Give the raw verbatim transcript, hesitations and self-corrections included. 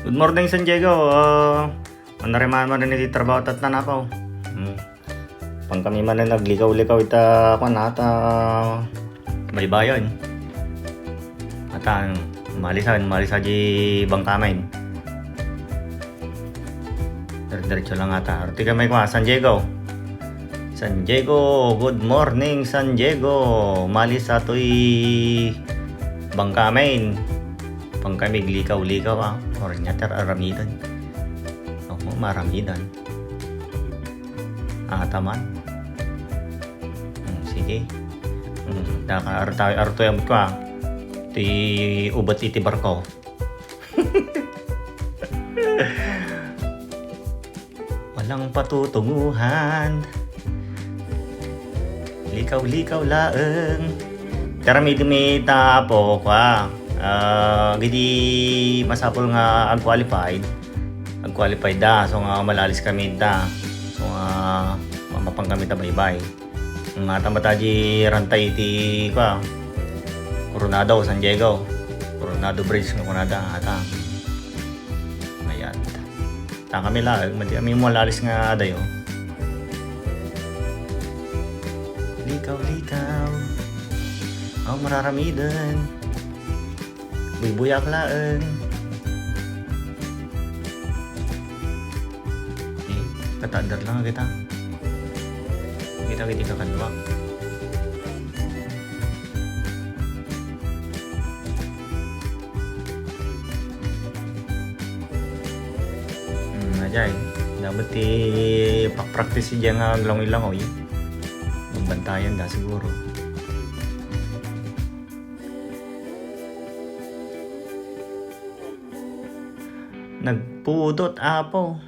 Good morning, San Diego. Ah, manariman man iti trabaho tattan, apo. Hmm. Pangkami man naglikaw-likaw ita, kuan, ata baybayon. Ata, ano, umalis a, umalis a di bangkamin. Dire-diretso lang ata. Arti kami, kuan, San Diego. San Diego, good morning, San Diego. Umalis a toy bangkamin. Pangkami aglikaw-likaw, ah. Or niya, tar-, aramidan. Opo, maramidan. Ata man. Hmm, sige. Hmm, daka arta-, artoy amut ko, ah. Ti ubet iti barko. Walang patutunguhan. Likaw-likaw laeng. Aramidmi ita, apo, kua. Ah, gidi masapul nga ag-qualified. Ag-qualified da, so nga malalis kami da. So nga mamapan kami ta baybay. Nga ata mata di rantay iti, kua, Coronado, San Diego. Coronado Bridge nga kunada, ata. Mayat. Ta kami laeng, madi kami malalis nga adayo. Likaw-likaw. Aw, mararamiden. Buybuyak laeng. Eh, katadar lang kita. Kita, kita kaduak. Hmm, ajay. Dapat ti practice diay nga aglangoy-langoy. Magbantayan da siguro. Nagpudot, apo.